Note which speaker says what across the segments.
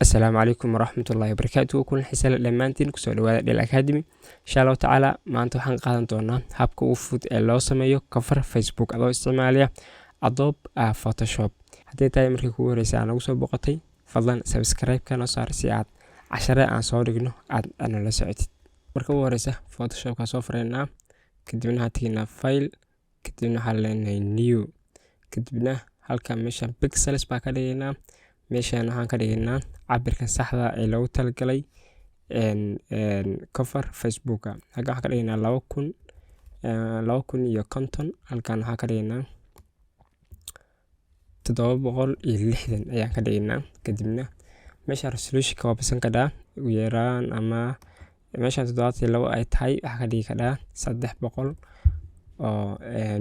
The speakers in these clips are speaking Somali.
Speaker 1: Asalaamu calaykum waraxmatullaahi wabarakaatu. Kulan xiise leh dhammaantiin, kusoo dhawaada Del Academy. Insha Allahu tacaala maanta waxaan qaadan doonaa habka ugu fudud ee loo sameeyo cover Facebook adoo isticmaalaya Adobe Photoshop. Haddii tahay markii kugu horeysa aan nagu soo booqatay, fadlan subscribe-ka noo saar si aad cashare aan soo dhigno aad nala socotid. Marka ugu horeysa Photoshopka soo fureynaa, kadibna waxaan teginaa File, kadibna waxaan leenahay New, kadibna halka meeshan pixels baa ka dhigaynaa. Meeshan waxaan ka dhigaynaa cabirka saxda ee loogu talagalay cover Facebooka. Halkan waxaan ka dhigaynaa 2000, 2050. Halkan waxaan ka dhigaynaa 760 ayaan ka dhigaynaa. Kadibna meesha resolutionka waa bisan kadhaa ugu yaraan, ama meeshan 72 ay tahay waxaa ka dhigi kadhaa 300 oo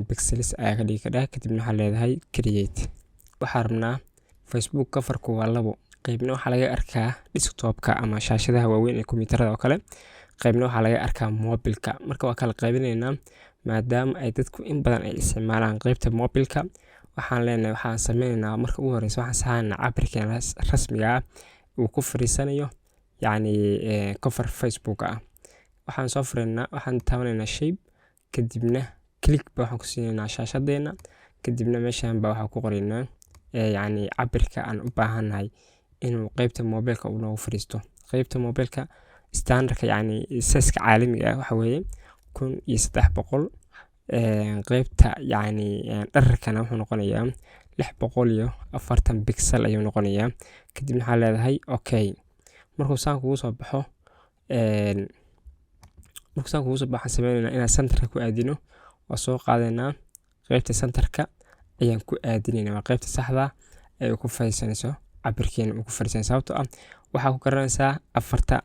Speaker 1: pixels ayaa ka dhigi kadhaa. Kadibna waxaa leedahay Create. Waxaa rabnaa Facebook coverku waa labo qeybna: waxaa laga arkaa desktopka ama shaashadaha waaweyn ee kombiyuutarada oo kale, qeybna waxaa laga arkaa mobilka. Marka waa kala qaybinaynaa, maadaama ay dadku in badan ay isticmaalaan qeybta mobilka. Waxaan leenahay, waxaan sameynaynaa marka ugu horeysa, waxaan saxanaynaa cabirkeena rasmiga ah uu ku fariisanayo, yacni cover Facebook ah. Waxaan soo fureynaa, waxaan taabanaynaa Shape, kadibna click ba waxaan ku siinaynaa shaashadeena. Kadibna meeshan ba waxaan ku qoraynaa yacni cabirka aan u baahannahay inuu qeybta mobilka uu noogu fariisto. Qeybta mobilka standardka, yacni size-ka caalamiga ah, waxa weeye 1300. Qeybta yacni dhererkana wuxuu noqonayaa 640 pixel ayuu noqonayaa. Kadibna waxaa leedahay okay. Markuu saan kugu soo baxo, waxaan sameynaynaa inaan centerka ku aadino. Waa soo qaadaynaa, qeybta centerka ayaan ku aadinaynaa. Waa qeybta saxda ee ku fadhiisanayso cabirkeena uu ku fadhiisanay, sababtoo ah waxaa ku garanaysaa afarta,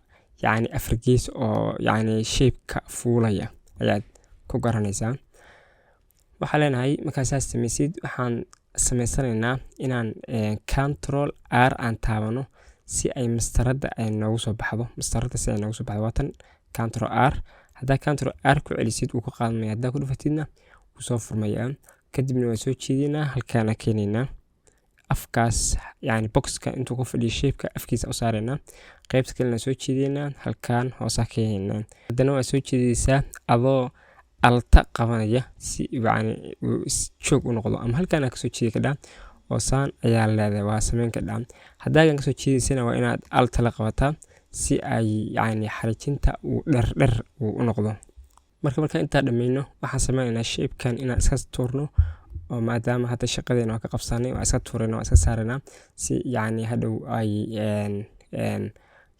Speaker 1: yacni afar gees oo yacni shape-ka fuulaya ayaad ku garanaysaa. Waxaa leenahay, markaa saas samaysid, waxaan samaysanaynaa inaan Control R aan taabano si ay mastarada ay noogu soo baxdo. Mastarada si ay noogu soo baxdo, waatan Control R. Haddaa Control R ku celisid, wuu ka qaadmaya. Haddaa ku dhufatidna, wuu soo furmayaa. Kadibna waan soo jeedinaa, halkaana keenaynaa afkaas, yacni boxka intuu ku fadhiyo shape-ka afkiisa u saaraynaa. Qaybta kalena soo jeedinaa, halkaan hoosaa keenaynaa. Haddana waa soo jeedaysaa adoo Alt-ta qabanaya si yacni uu joog u noqdo, ama halkaan kasoo jeedi kadhaa oo saan ayaa leedahay, waa sameyn kadhaa. Haddaagan kasoo jeedaysana, waa inaad Alt-ta la qabataa si ay yacni xariijinta uu dher dher uu u noqdo. Marka intaa dhammayno, waxaan sameynaynaa shape-kan inaan iska tuurno, oo maadaama hadda shaqadeena waa ka qabsanay, waa iska tuurayna, waa iska saaraynaa, si yacni hadhow ay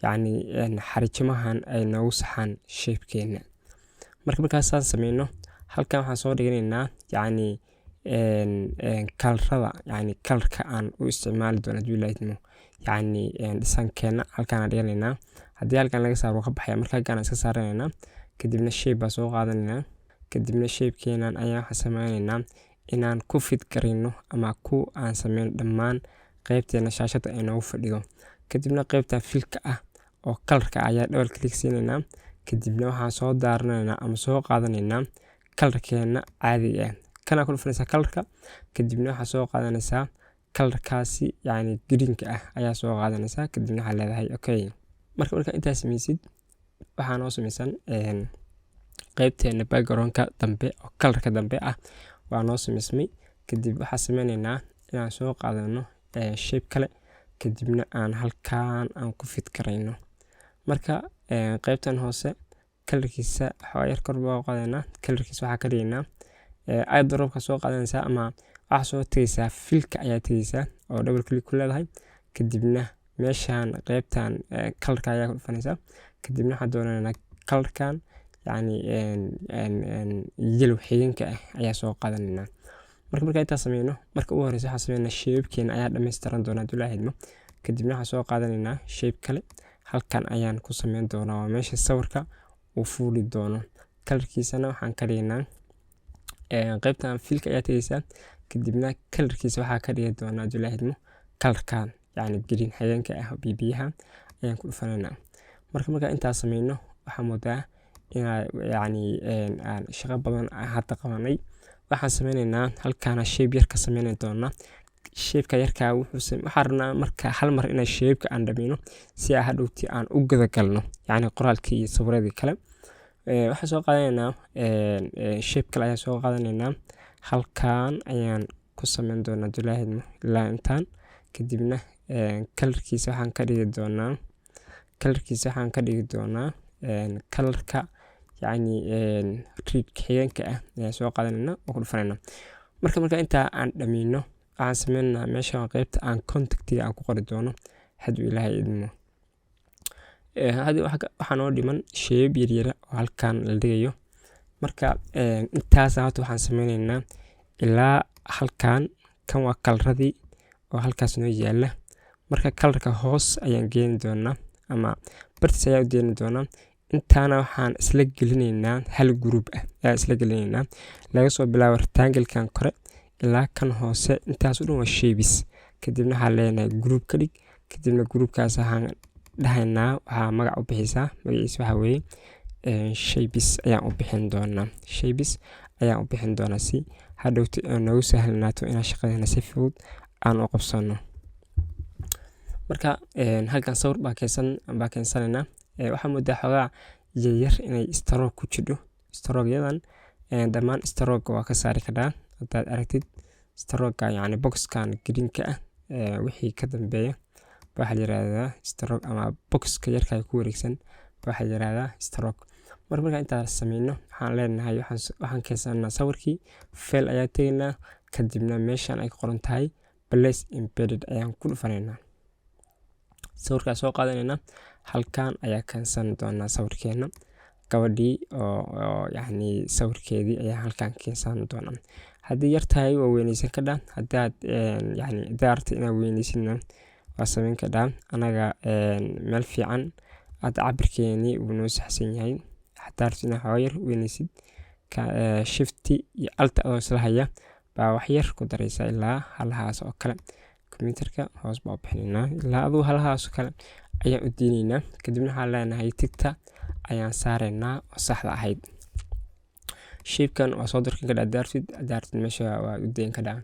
Speaker 1: yacni xariijimahan ay noogu saxaan shape-keena. Markaasaan sameyno, halkan waxaan soo dhiganaynaa yacni colorada, yacni colorka aan u isticmaali doono hadduu Ilaahay idmo, yacni dhisankeena halkaan dhiganaynaa. Haddii halkan laga saaro, wuu ka baxaya. Marka halkaan iska saaranaynaa. Kadibna shape baa soo qaadanaynaa. Kadibna shape-keenan ayaa waxaan sameynaynaa inaan ku fit garayno ama ku aan sameyno dhammaan qaybteena shaashadda ay noogu fadhido. Kadibna qaybta fill-ka ah oo colorka ayaa double click siinaynaa. Kadibna waxaan soo daaranaynaa ama soo qaadanaynaa colorkeena caadiga ah. Kana ku dhufanaysaa colorka. Kadibna waxaa soo qaadanaysaa colorkaasi, yacni greenka ah ayaa soo qaadanaysaa. Kadibna waxaa leedahay okay. Marka intaas sameysid, waxaa noo sameysan qaybteena backgroundka dambe oo colorka dambe ah waa noo sameysmay. Kadib waxaa sameyneynaa inaan soo qaadano shape kale, kadibna aan halkaan aan ku fit karayno. Marka qaybtan hoose colorkiisa waxaa yar kor baa u qaadaynaa. Colorkiisa waxaa ka dhigaynaa eyedropka soo qaadanaysaa, ama waxaa soo tegaysaa fill-ka ayaa tegaysaa oo double click ku leedahay. Kadibna meeshaan qaybtan colorka ayaa ku dhufanaysaa. Kadibna waxaan doonaynaa colorkan, yacni yellow xigeenka ah ayaa soo qaadanaynaa. Marka intaas sameyno, marka ugu horeysa waxaan sameynaa shape-keena ayaa dhammaystiran doona hadduu Ilaahay idmo. Kadibna waxaan soo qaadanaynaa shape kale, halkan ayaan ku sameyn doonaa. Waa meesha sawirka uu fuuli doono. Colorkiisana waxaan ka dhignaa, qaybtan fill-ka ayaa tegaysaa. Kadibna colorkiisa waxaa ka dhigi doonaa hadduu Ilaahay idmo colorkan, yacni green xigeenka ah, bibiyaha ayaan ku dhufanaynaa. Marka intaas sameyno, waxaa moodaa inaa yacni aan shaqo badan hadda qabanay. Waxaan sameyneynaa halkaana shape yar ka sameyni doonaa. Shapeka yarkaa wuxuu waxaan rabnaa marka hal mar inaan shapeka aan dhameyno, si aan hadhowti aan u guda galno, yacni, qoraalkii iyo sawiradii kale. Waxaan soo qaadanaynaa shape kale ayaan soo qaadanaynaa. Halkan ayaan ku sameyn doonaa dulaahidmo ilaa intaan. Kadibna colorkiisa waxaan ka dhigi doonaa colorka, yacni, red xigeenka ah ayaan soo qaadanaynaa oo ku dhufanaynaa. Marka intaa aan dhameyno, waxaan sameynaynaa meesha waa qeybta aan contactiga aan ku qori doono, hadduu Ilaahay idmo. Hadda waxaa noo dhiman shape yaryara oo halkan la dhigayo. Marka intaas horta waxaan sameyneynaa ilaa halkan. Kan waa coloradii oo halkaas noo yaala. Marka colorka hoos ayaan geeni doonaa ama bartiis ayaa u deeni doonaa. Intaana waxaan isla gelinaynaa hal group ah ayaa isla gelinaynaa, laga soo bilaabo rectangle-kan kore ilaa kan hoose. Intaas oo dhan waa shapes. Kadibna waxaan leenahay group ka dhig. Kadibna groupkaas waxaan dhahaynaa waxaa magac u bixisaa. Magaciisa waxaa weeye shapes ayaan u bixin doonaa. Shapes ayaan u bixin doonaa si hadhowti noogu sahlanaato inaan shaqadeena si fudud aan u qabsano. Marka halkan sawir baa keensanaynaa. Waxaa moodaa xoogaa yaryar inay stroke ku jidho. Stroke-yadan dhammaan stroke waa ka saari karaa. Haddaad aragtid stroke, yacni boxkan greenka ah wixii ka dambeeya waxaa la yiraahdaa stroke, ama boxka yarka ku wareegsan waxaa la yiraahdaa stroke. Marka intaas sameyno, waxaan leenahay waxaan keensanaa sawirkii. File ayaa tegaynaa. Kadibna meeshan ay ku qoran tahay place embedded ayaan ku dhufanaynaa. Sawirkaa soo qaadanaynaa, halkan ayaa keensan doonaa sawirkeena. Gabadhii oo yacni sawirkeedii ayaa halkan keensan doonaa. Haddii yar tahay waa weyneysan kadhaa. Haddaad yacni haddaad rabto inaad weyneysidna, waa sameyn kadhaa. Anaga meel fiican hadda cabirkeeni wuu noo saxsan yahay. Haddaad rabto inaad xoogaa yar weyneysid, Shift iyo Alt adoo isla haya baa wax yar ku dareysaa ilaa halahaas oo kale. Computerka hoos baa u bixinaynaa, ilaa aduu halahaas oo kale ayaan u deyneynaa. Kadibna waxaan leenahay tickta ayaan saareynaa oo saxda ahayd. Shapekan waa soo durkin kadhaa haddaad rabtid, meesha waa u deyn kadhaa.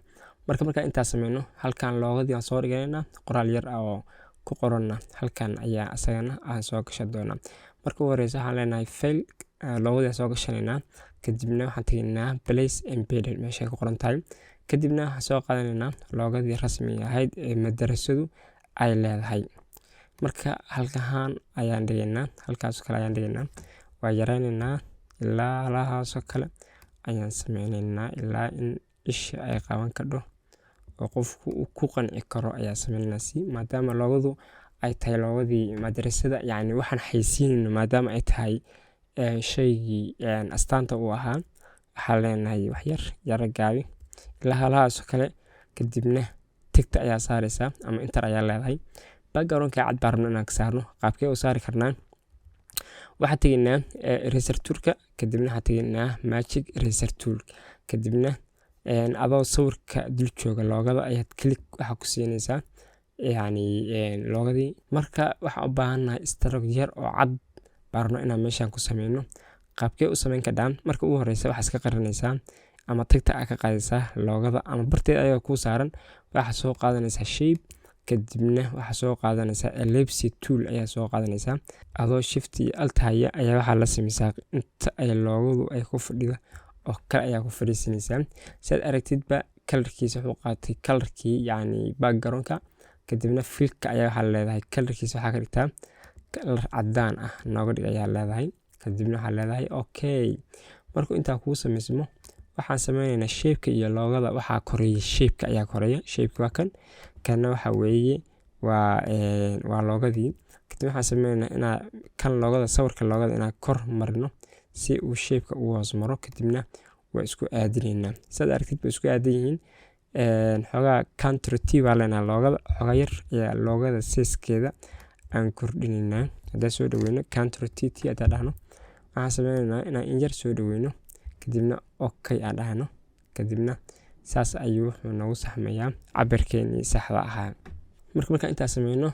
Speaker 1: Marka intaas sameyno, halkan logodii aan soo dhiganaynaa. Qoraal yar oo ku qoranna halkan ayaa asagana aan soo gashan doonaa. Marka ugu horeysa waxaan leenahay file, logodii aan soo gashanaynaa. Kadibna waxaan tegaynaa place embedded meesha ay ku qoran tahay. Kadibna waxaan soo qaadanaynaa logodii rasmiga ahayd ee madarasadu ay leedahay. Marka halkahaan ayaan dhigaynaa, halkaas oo kale ayaan dhigaynaa. Waa yareynaynaa, ilaa halahaas oo kale ayaan sameyneynaa, ilaa in isha ay qaban kadho oo qofku uu ku qanci karo ayaa sameyneynaa, si maadaama logodu ay tahay logodii madarasada, yacni waxaan xayeysiinayno maadaama ay tahay shaygii astaanta uu ahaa. Waxaan leenahay wax yar yara gaabi ilaa halahaas oo kale. Kadibna tickta ayaa saareysaa ama enter ayaa leedahay. Backgroundka cad baan rabnaa inaan ka saarno. Qaabkee u saari karnaa? Waxaan tegaynaa eraser toolka. Kadibna waxaan tegaynaa magic eraser tool. Kadibna adoo sawirka dul jooga logoda ayaad click waxaa ku siinaysaa, yacni, logodii. Marka waxaan u baahannahay stroke yar oo cad baan rabnaa inaan meeshan ku sameyno. Qaabkee u sameyn kadhaa? Marka ugu horeysa waxaa iska qarinaysaa ama tickta aa ka qaadaysaa logoda ama barteeda ayagoo kuu saaran. Waxaa soo qaadanaysaa shape. Kadibna waxaa soo qaadanaysaa ellipse tool ayaa soo qaadanaysaa. Adoo Shift iyo Alt haya ayaa waxaa la sameysaa inta ay logodu ay ku fadhido oo kale ayaa ku fadhiisanaysaa. Si aad aragtidba, colorkiisa wuxuu qaatay colorkii, yacni, backgroundka. Kadibna fillka ayaa waxaa leedahay colorkiisa waxaa ka dhigtaa color cadaan ah nooga dhig ayaa leedahay. Kadibna waxaa leedahay okay. Markuu intaa kuu sameysmo, waxaan sameyneynaa shapeka iyo logoda. Waxaa koreeya shapeka ayaa koreeya. Shapeka waa kan, kana waxa weeye waa logodii. Kadib waxaan sameyneynaa inaa kan logoda, sawirka logoda, inaan kor marino si uu shapeka ugu hoos maro. Kadibna waa isku aadineynaa. Saad aragtid bay isku aadan yihiin. Xoogaa Control T baa leenahay. Logoda xoogaa yar ayaa logoda sizekeeda aan kordhineynaa. Haddaan soo dhaweyno, Control T T haddaan dhahno, waxaan sameyneynaa inaan in yar soo dhaweyno. Kadibna okay aan dhahno. Kadibna saas ayuu wuxuu noogu saxmayaa cabirkeenii saxda ahaa. Marka intaan sameyno,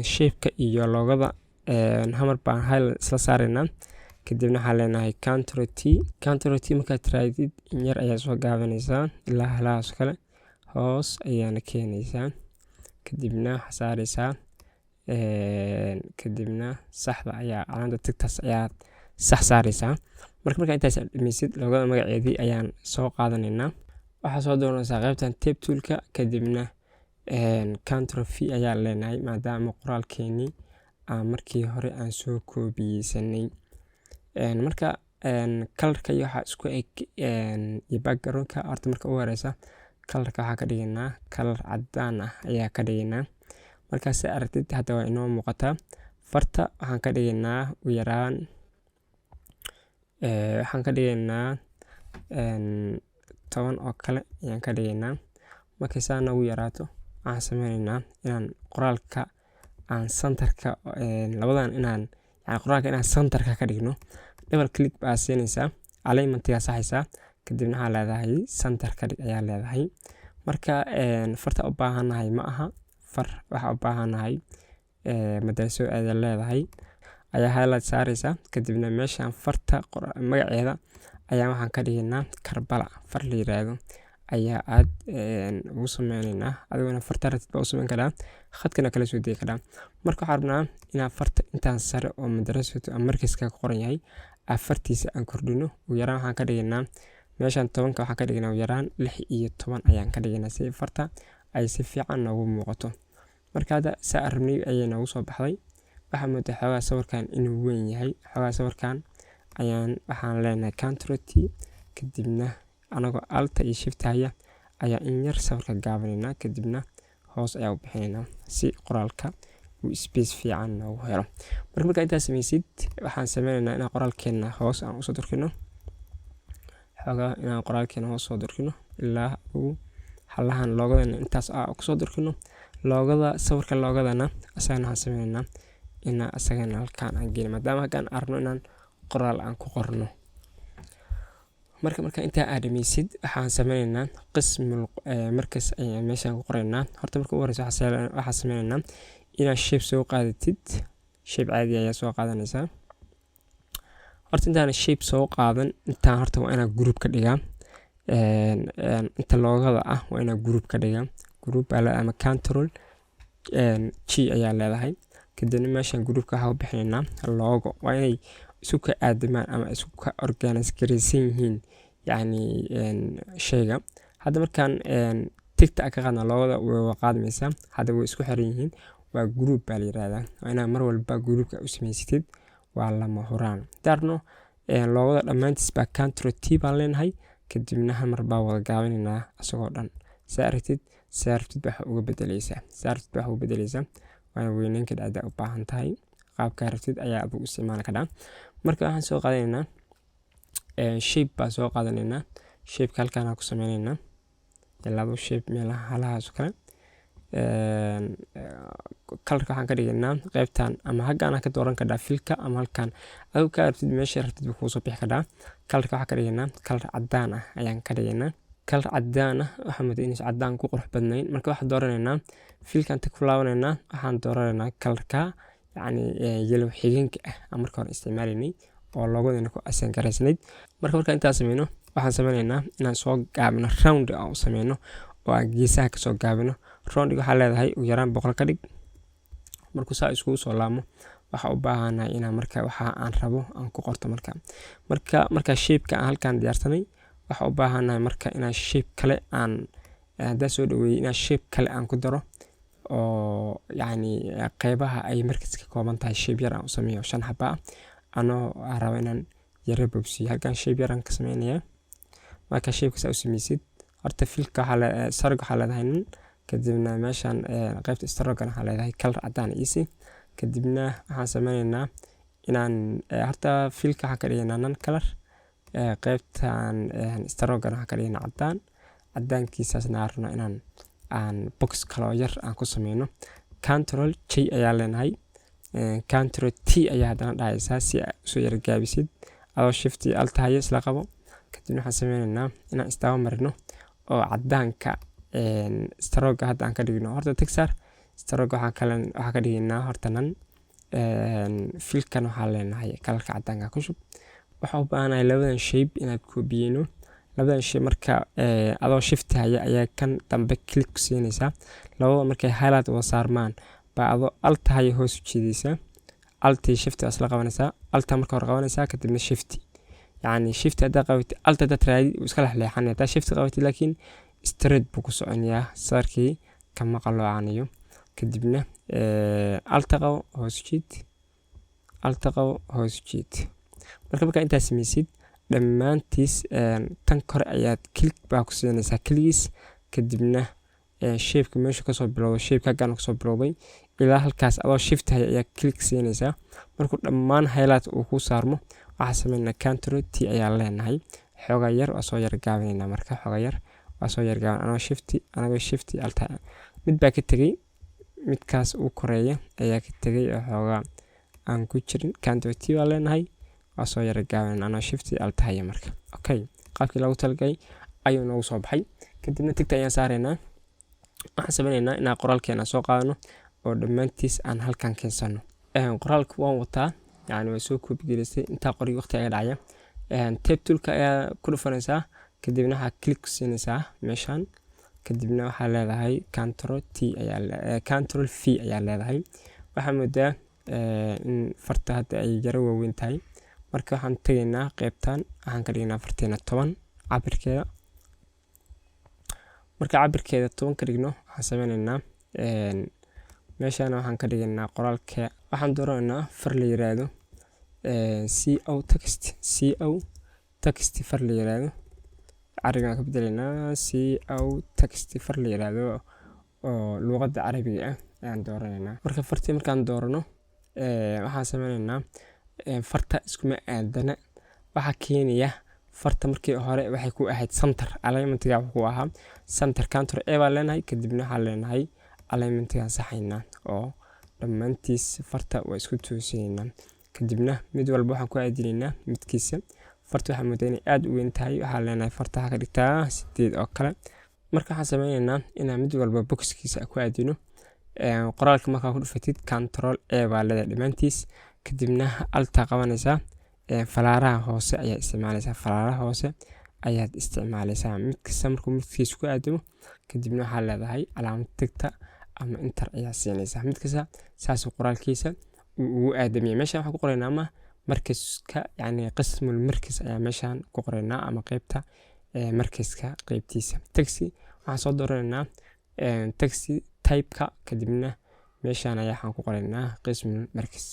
Speaker 1: shapeka iyo logoda hamar baan hal isla saareynaa. Kadibna waxaan leenahay Control T. Control T markaad tirahdid, in yar ayaa soo gaabanaysaa ilaa halahaas kale. Hoos ayaana keenaysaa, kadibna waxaa saareysaa, kadibna saxda ayaa calaamada tigtaas ayaa sax saareysaa. Marka markaa intaas dhameysid, logoda magaceedii ayaan soo qaadanaynaa. Waxaa soo dooranaysaa qaybtan type toolka, kadibna Control V ayaa leenahay, maadaama qoraalkeenii aan markii hore aan soo koobiyeysanay. Marka colorka iyo waxaa isku eg iyo backgroundka. Horta marka ugu horeysa colorka waxaa ka dhigaynaa color cadaan ah ayaa ka dhigaynaa. Markaas aragtid, hadda waa inoo muuqataa. Farta waxaan ka dhigaynaa u yaraan, waxaan ka dhigaynaa 10 oo kale ayaan ka dhigaynaa. Markay saa noogu yaraato, waxaan sameyneynaa inaan qoraalka aan centerka labadan, inaan yani qoraalka inaan centerka ka dhigno. Double click baa siinaysaa, alignmentigaa saxaysaa, kadibna waxaa leedahay center ka dhig ayaa leedahay. Marka farta u baahannahay ma aha far, waxaa u baahannahay madraso ayaa leedahay ayaa highlight saareysaa. Kadibna meeshaan farta magaceeda ayaa waxaan ka dhigaynaa Karbala far la yiraahdo ayaa aad ugu sameyneynaa. Adiguna farta rabtid baa u sameyn karaa, khadkana kala soo degi karaa. Marka waxaan rabnaa inaan farta intaan sare oo madrasatu ama markaska ku qoran yahay fartiisa aan kordhino. Ugu yaraan waxaan ka dhigaynaa meeshaan 10-ka, waxaan ka dhigaynaa ugu yaraan 16 ayaan ka dhigaynaa, si farta ay si fiican noogu muuqato. Marka hadda saa rabnay ayay noogu soo baxday. Waxaa moodaa xoogaa sawirkan inuu weyn yahay. Xoogaa sawirkan ayaan waxaan leenahay Control T, kadibna anagoo Alta iyo Shift haya ayaa in yar sawirka gaabinaynaa, kadibna hoos ayaa u bixinaynaa si qoraalka uu space fiican noogu helo. Marka markaa intaas sameysid, waxaan sameynaynaa inaan qoraalkeena hoos aan usoo durkino xoogaa, inaan qoraalkeena hoos soo durkino ilaa uu halahan logodana intaas aa kusoo durkino logoda. Sawirka logodana asagana waxaan sameynaynaa inaa asagana halkaan aan geyno, maadaama halkaan aan rabno inaan qoraal aan ku qorno. Marka intaa aad dhameysid, waxaan sameyneynaa qismul markas ayaan meeshaan ku qoraynaa. Horta marka ugu horeysa waxaan sameyneynaa inaad shape soo qaadatid. Shape caadi ayaa soo qaadanaysaa. Horta intaan shape soo qaadan, intaan horta waa inaan group ka dhigaa. Inta logoda ah waa inaan group ka dhigaa. Group baa leedahay ama Control G ayaa leedahay. Kadibna meeshaan groupka waxaa u bixinaynaa logo. Waa inay isu ka aadamaan ama isku ka organize garaysan yihiin, yacni shayga. Hadda markaan tigta ka qaadna, logoda way qaadmaysaa. Hadda way isku xiran yihiin, waa group baa la yiraahdaa. Waa inaad mar walba groupka u samaysatid, waa lama huraan. Daarno logoda dhammaantiis baa Control T baan leenahay, kadibna hal mar baa wada gaabinaynaa asagoo dhan. Saa aragtid, saa rabtid baa uga bedeleysaa, saa rabtid baa uga bedeleysaa. Waana weyneyn kadhaa haddaa u baahan tahay, qaabkaa rabtid ayaa adigu isticmaali kadhaa. Marka waxaan soo qaadanaynaa shape baan soo qaadanaynaa. Shapeka halkaan ku sameynaynaa labo shape meelaha halahaas oo kale. Colorka waxaan ka dhigaynaa qaybtan, ama haggaan ka dooran kadhaa fillka, ama halkaan adigu kaa rabtid, meesha rabtid buu kuusoo bixi kadhaa. Colorka waxaan ka dhigaynaa color cadaan ah ayaan ka dhigaynaa. Color cadaan ah waxaa moodaa inaysan cadaan ku qurux badnayn. Marka waxaan dooranaynaa fillkan, ta ku laabanaynaa, waxaan dooranaynaa colorka, yacni yellow xigeenka ah aan marka hore isticmaalaynay oo logodana ku asan garaysnayd. Marka markaan intaas sameyno, waxaan sameynaynaa inaan soo gaabino, round aan u sameyno oo aan geesaha kasoo gaabino. Roundiga waxaa leedahay ugu yaraan 100 ka dhig. Markuu saa iskugu soo laamo, waxaa u baahanahay inaan marka waxa aan rabo aan ku qorto. Marka shapeka aan halkaan diyaarsanay, waxaa u baahanahay marka inaan shape kale aan haddaan soo dhaweeyey, inaan shape kale aan ku daro oo yacni qeybaha ay markas ka kooban tahay, shape yar aan u sameeyo shan xaba ah, anoo aan rabo inaan yara bogsiyo. Halkaan shape yar aan ka sameynayaa. Marka shapeka saa u sameysid, horta fillka waxaa stroke waxaa leedahay none. Kadibna meeshaan qaybta stroke waxaa leedahay color cadaan easy. Kadibna waxaan sameyneynaa inaan horta fillka waxaan ka dhigaynaa none color, qaybtan stroke waxaan ka dhigaynaa cadaan. Cadaankiisaasna aan rabnaa inaan aan box kaloo yar aan ku sameyno. Control J ayaa leenahay, Control T ayaa haddana dhahaysaa si aad usoo yara gaabisid, adoo Shift iyo Alt haya isla qabo. Kadibna waxaan sameyneynaa inaan istaaba marino oo cadaanka stroke hadda aan ka dhigno. Horta texar stroke waxaan kale waxaan ka dhigaynaa horta none. Fillkan waxaa leenahay colorka cadaanka ku shub. Waxaan u baahanahay labadan shape inaad koobiyeyno. Labadan shape markaan koobiyeyno, Labadan shay marka adoo shift haya ayaa kan dambe click ku siinaysaa. Labada markay highlight wada saarmaan baa adoo alt haya hoos u jiidaysaa. Alt iyo shift waa isla qabanaysaa. Alt marka hore qabanaysaa, kadibna shift. Yacni shift haddaa qabatid, alt haddaad raadid, wuu iska lexleexanaya. Haddaa shift qabatid laakiin straight buu ku soconayaa, sawirkii kama qaloocanayo. Kadibna alt qabo, hoos u jiid, alt qabo, hoos u jiid. Marka markaa intaas sameysid dhammaantiis, tan kore ayaad click baa ku siinaysaa keligiis. Kadibna shapeka meesha kasoo bilowday, shapeka halkaan kasoo bilowday ilaa halkaas, adoo shift haya ayaa click siinaysaa. Markuu dhammaan highlight uu ku saarmo, waxaa sameynaa control T ayaa leenahay. Xoogaa yar waa soo yar gaabinaynaa. Marka xoogaa yar waa soo yar gaaban anagoo shift alt. Mid baa ka tegey, midkaas uu koreeya ayaa ka tegey oo xoogaa aan ku jirin. Control T baa leenahay, waa soo yar gaabinaynaa anoo shift alt haya. Marka okay, qaabkii loogu talagalay ayuu noogu soo baxay. Kadibna tickta ayaan saaraynaa. Waxaan sameynaynaa inaan qoraalkeena soo qaadano oo dhammaantiis aan halkan keensano. Qoraalka waan wataa, yani waa soo copy gelisay. Intaa qori waqti ayaa dhacaya. Type toolka ayaa ku dhufanaysaa, kadibna waxaa click ku siinaysaa meeshan. Kadibna waxaa leedahay control T ayaa, control V ayaa leedahay. Waxaa moodaa in farta hadda ay yaro waaweyn tahay. Marka waxaan tegaynaa qeybtan, waxaan ka dhignaa farteena 10 cabirkeeda. Marka cabirkeeda 10 ka dhigno, waxaan sameynaynaa meeshaan waxaan ka dhigaynaa qoraalka. Waxaan dooranaynaa far la yiraahdo co text, co text far la yiraahdo. Carabiga ka bedelaynaa, co text far la yiraahdo oo luqadda Carabiga ah ayaan dooranaynaa. Marka fartii markaan doorano, waxaan sameynaynaa farta iskuma aadana. Waxaa keenaya farta markii hore waxay ku ahayd center, alignmentiga wuxuu ku ahaa center. Control A baan leenahay, kadibna waxaan leenahay alignmentigaan saxaynaa oo dhammaantiis farta waa isku toosinaynaa. Kadibna mid walba waxaan ku aadinaynaa midkiisa. Farta waxaa moodaa inay aad u weyn tahay. Waxaan leenahay farta waxaa ka dhigtaa 8 oo kale. Marka waxaan sameynaynaa inaan mid walba boxkiisa ku aadino. Qoraalka markaa ku dhufatid, control A baa leedahay dhammaantiis, kadibna alta qabanaysaa, falaaraha hoose ayaa isticmaalaysaa, falaaraha hoose ayaad isticmaalaysaa. Mid kasta markuu midkiisa ku aadamo, kadibna waxaa leedahay calaamad tickta ama enter ayaa siinaysaa. Mid kasta saasuu qoraalkiisa uu ugu aadamiyay. Meeshan waxaan ku qoraynaa ama markaska, yacni qismul markas ayaa meeshan ku qoraynaa ama qeybta markaska qeybtiisa. Text waxaan soo dooranaynaa text typeka, kadibna meeshan ayaa waxaan ku qoraynaa qismul markas.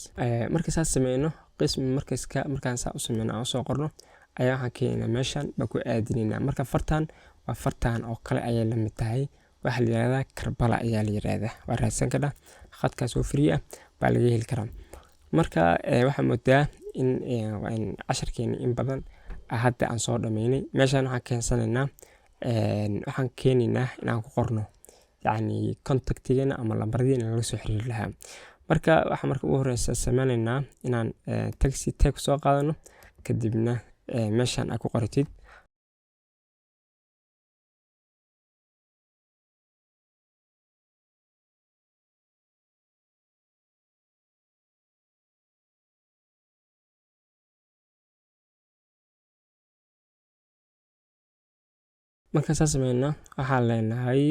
Speaker 1: Marka saas sameyno, qismul markaska markaan saa u sameyno, aan usoo qorno, ayaa waxaan keenaynaa meeshan baa ku aadinaynaa. Marka fartan waa fartan oo kale ayay la mid tahay. Waxaa la yirahdaa Karbala ayaa la yirahdaa. Waa raadsan kadha, khadkaas oo free ah baa laga heli karaa. Marka waxaa moodaa in casharkeeni in badan hadda aan soo dhameynay. Meeshan waxaan keensanaynaa, waxaan keenaynaa inaan ku qorno yacni contactigeena ama lambaradiina laga soo xiriiri lahaa. Marka waxaa marka ugu horeysa sameynaynaa inaan text type soo qaadano, kadibna meeshan aad ku qoratid. Markaan saas sameyno, waxaan leenahay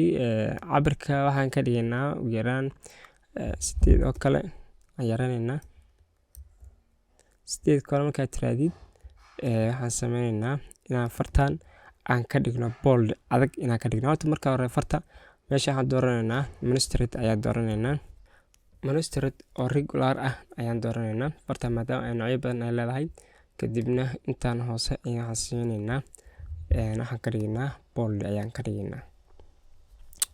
Speaker 1: cabirka waxaan ka dhigaynaa ugu yaraan 8 oo kale aan yareynaynaa. 8 kale markaad tirahdid, waxaan sameynaynaa inaan fartan aan ka dhigno bold adag inaan ka dhigno. Horta marka hore farta meesha waxaan dooranaynaa Montserrat ayaan dooranaynaa. Montserrat oo regular ah ayaan dooranaynaa farta, maadaama ay noocyo badan ay leedahay. Kadibna intaan hoose ayaan waxaan siinaynaa, waxaan ka dhignaa bold ayaan ka dhignaa.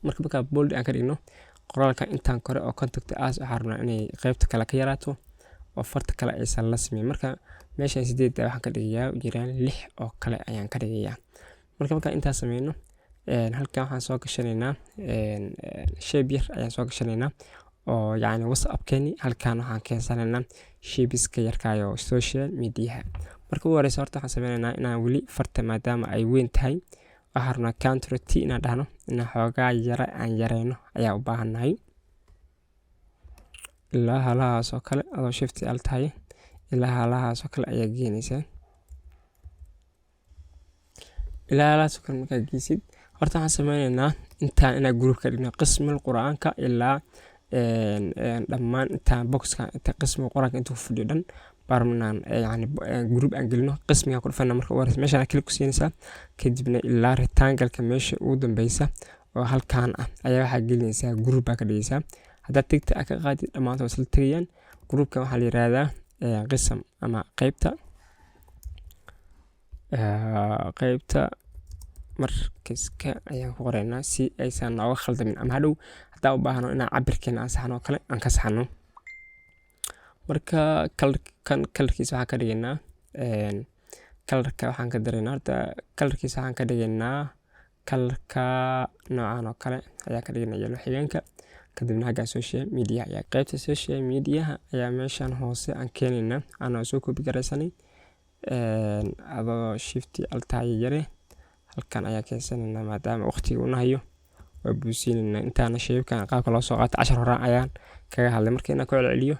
Speaker 1: Marka markaa bold aan ka dhigno qoraalka intaan kore oo contact us, waxaan rabnaa inay qaybta kale ka yaraato oo farta kale aysan la sameyn. Marka meeshan 8 waxaan ka dhigayaa ugu yaraan 6 oo kale ayaan ka dhigayaa. Marka markaan intaas sameyno, halkan waxaan soo gashanaynaa shape yar ayaan soo gashanaynaa oo yacni WhatsApp-keeni. Halkan waxaan keensanaynaa shapeska yarkaayo social mediaha. Marka ugu horeysa horta waxaan sameynaynaa inaan weli farta, maadaama ay weyn tahay, waxaan rabnaa control T inaan dhahno, inaan xoogaa yara aan yareyno ayaa u baahannahay, ilaa halahaas oo kale. Adoo shift alt haya, ilaa halahaas oo kale ayaa geenaysaa. Ilaa halahaas oo kale markaa geysid, horta waxaan sameyneynaa intaan inaan group ka dhigno qismul Qur-aanka ilaa dhammaan intaan boxka, inta qismiga Qur-aanka intuu fadhiyo dhan baan rabnaa, yani group aan gelino. Qismiga ku dhufana marka ugu horeysa, meeshaan click ku siinaysaa. Kadibna ilaa rectangle-ka meesha ugu dambeysa oo halkaan ah ayaa waxaa gelinaysaa, group baa ka dhigaysaa. Haddaad tickta aad ka qaadid, dhammaantood waa isla tegayaan. Groupkan waxaa la yiraahdaa qism ama qeybta markaska ayaan ku qoraynaa, si aysan nooga khaldamin ama hadhow haddaan u baahno inaan cabirkeena aan saxno oo kale aan ka saxno. Marka colorkan, colorkiisa waxaan ka dhigaynaa, colorka waxaan ka daraynaa, horta colorkiisa waxaan ka dhigaynaa colorka noocan oo kale ayaa ka dhigaynaa, yellow xigeenka. Kadibna xagga social media ayaa, qaybta social mediaha ayaa meeshan hoose aan keenaynaa, anoo soo copy garaysanay. Adoo Shift Alta yare halkan ayaa keensanaynaa. Maadaama waqtiga uu nahayo, waa buusiinaynaa. Intaana shapekan qaabka loo soo qaato cashar horaan ayaan kaga hadlay. Marka inaan ku celceliyo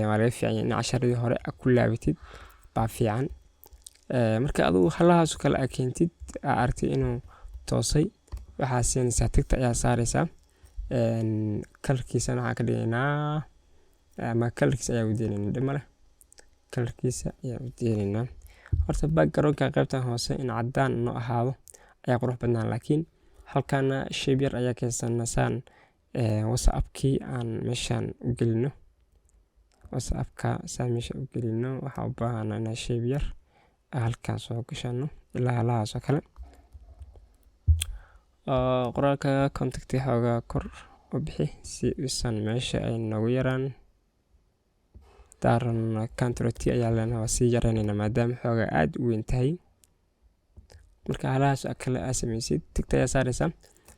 Speaker 1: waa laga fiican yahay, in casharadii hore ku laabatid baa fiican. Marka adigu halahaas oo kale aa keentid, aa aragtay inuu toosay, waxaa siinaysaa tickta ayaa saaraysaa. Colorkiisana waxaan ka dhigaynaa, ama colorkiisa ayaa u deynaynaa, dhib male, colorkiisa ayaa u deynaynaa. Horta backgroundka qaybtan hoose in caddaan noo ahaado ayaa qurux badnaan, laakiin halkaana shape yar ayaa keensana saan WhatsAppkii aan meeshaan u gelino. WhatsAppka saan meesha u gelino, waxaa u baahanaa inaan shape yar halkaan soo gashano ilaa halahaas oo kale. Qoraalka contact xoogaa kor u bixi si uusan meesha ay noogu yaraan. Daaran Control T ayaa leenahay, waa sii yareyneynaa maadaama xoogaa aad u weyn tahay. Marka halahaas oo kale aa sameysid, tickta ayaa saareysaa.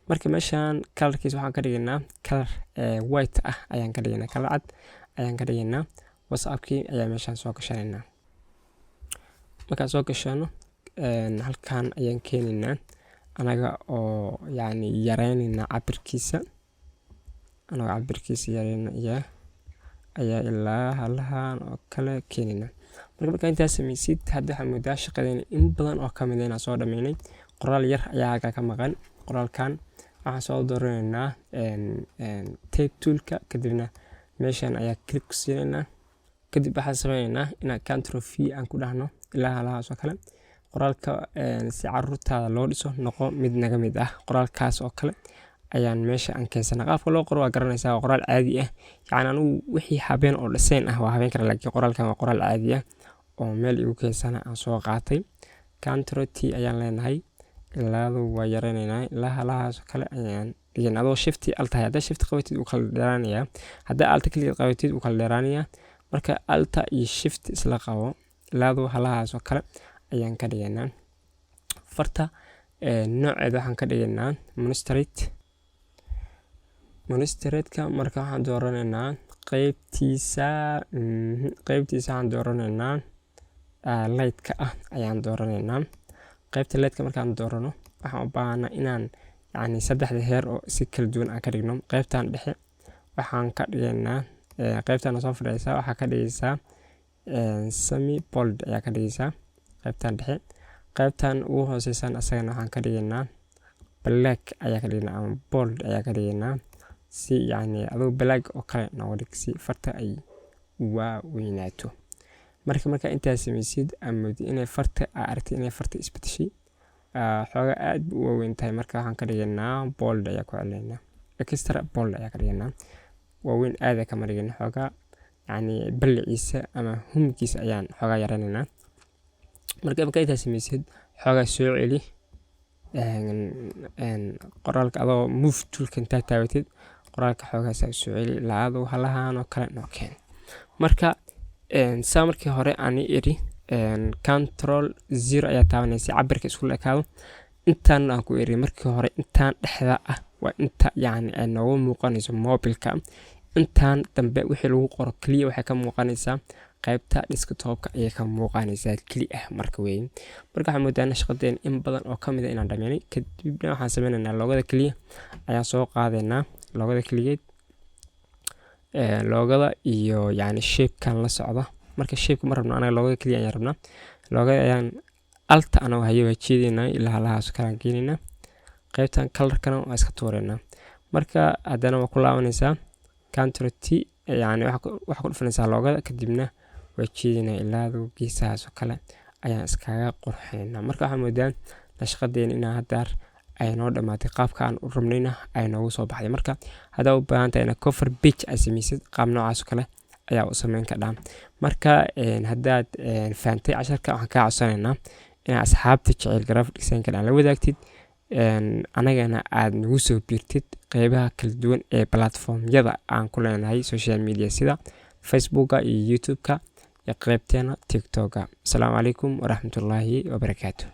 Speaker 1: Marka meeshan colorkiisa waxaan ka dhigaynaa color white ah ayaan ka dhigaynaa, color cad ayaan ka dhigaynaa. WhatsAppkii ayaa meeshaan soo gashanaynaa. Markaan soo gashano, halkan ayaan keenaynaa, anaga oo yacni yareyneynaa cabirkiisa. Anaga cabirkiisa yareynaya ayaa ilaa halahan oo kale keenaynaa. Marka intaas sameysid, hadda waxaa moodaa shaqadeena in badan oo kamid ah inaan soo dhameynay. Qoraal yar ayaa halkaa ka maqan. Qoraalkan waxaan soo dooranaynaa type toolka, kadibna meeshan ayaa click ku siinaynaa. Kadib waxaan sameyneynaa inaan Control V aan ku dhahno ilaa halahaas oo kale. Qoraalka "Si caruurtaada loo dhiso, noqo mid naga mid ah", qoraalkaas oo kale ayaan meesha aan keensana. Qaabka loo qoro waa garanaysaa, waa qoraal caadi ah. Yacni anigu wixii habeen oo dhiseen ah waa habeen kara, laakiin qoraalkan waa qoraal caadi ah oo meel igu keensana aan soo qaatay. Control T ayaan leenahay, ilaadu waa yareyneynaa, ilaa halahaas oo kale ayaan dhigan, adoo Shift Alt tahay. Haddaa Shift qabatid, wuu kala dheeraanayaa. Haddaa Alta kaliya qabatid, wuu kala dheeraanayaa. Marka Alta iyo Shift isla qabo, ilaadu halahaas oo kale ayaan ka dhigaynaa. Farta nooceeda waxaan ka dhigaynaa Montserrat. Montserratka marka waxaan dooranaynaa qeybtiisa, waxaan dooranaynaa lightka ah ayaan dooranaynaa. Qeybta lightka markaan doorano, waxaan u baahanaa inaan yacni saddexda heer oo si kala duwan aan ka dhigno. Qeybtan dhexe waxaan ka dhigaynaa, qeybtan soo fadhiyeysa waxaa ka dhigaysaa semi bold ayaa ka dhigaysaa qeybtan dhexe. Qeybtan ugu hooseysan asagana waxaan ka dhigaynaa black ayaa ka dhigaynaa ama bold ayaa ka dhigaynaa, si yacni adigu black oo kale nooga dhig, si farta ay waaweynaato. Marka intaad sameysid, amoodid inay farta, aa aragtid inay farta isbedeshay, xoogaa aad bu u waaweyn tahay. Marka waxaan ka dhigaynaa bold ayaa ku celinaynaa, extra bold ayaa ka dhigaynaa. Waaweyn aad kama dhigin, xoogaa yacni balliciisa ama humkiisa ayaan xoogaa yareynaynaa. Marka intaad sameysid, xoogaa soo celi qoraalka adoo move toolka intaad taabatid. Qoraalka xoogaa saa soo celi ilaa aduu halahan oo kale noo keen. Marka saa markii hore ani iri, Control zero ayaa taabanaysa cabirka isku ekaado. Intaan aan ku iri markii hore, intaan dhexda ah waa inta yacni ay noogu muuqanayso mobilka. Intaan dambe wixii lagu qoro keliya waxay ka muuqanaysaa qaybta desktopka ayay ka muuqanaysaa keli ah. Marka weyn, marka waxaan moodaa in shaqadeen in badan oo kamid ah inaan dhameynay. Kadibna waxaan sameynaynaa logoda keliya ayaan soo qaadaynaa, logoda keligeed, logoda iyo yacni shapekan la socda. Marka shapeka ma rabno anaga, logoda keliya ayaan rabnaa. Logoda ayaan Alt-ta anagoo hayo waa jiidaynaa, ilaa halahaas kalaan geenaynaa. Qaybtan colorkana waa iska tuuraynaa. Marka haddana waa ku laabanaysaa, Control T, yani waxaa ku dhufanaysaa logoda, kadibna waa jiidaynaa ilaa geesahaas oo kale ayaan iskaga qurxinaynaa. Marka waxaa moodaa nashqadeena inaa haddaar ay noo dhamaatay, qaabka aan u rabnayna ay noogu soo baxday. Marka haddaa u baahan tahay inaad cover page aad samaysid, qaab noocaas oo kale ayaa u sameyn kardhaa. Marka haddaad fahantay casharka, waxaan kaa codsanaynaa inaad asxaabta jecel graphic designka aan la wadaagtid, anagana aad nagu soo biirtid qeybaha kala duwan ee platformyada aan ku leenahay social media, sida Facebooka iyo YouTube-ka iyo qeybteena TikToka. Asalaamu calaykum waraxmatullaahi wabarakaatu.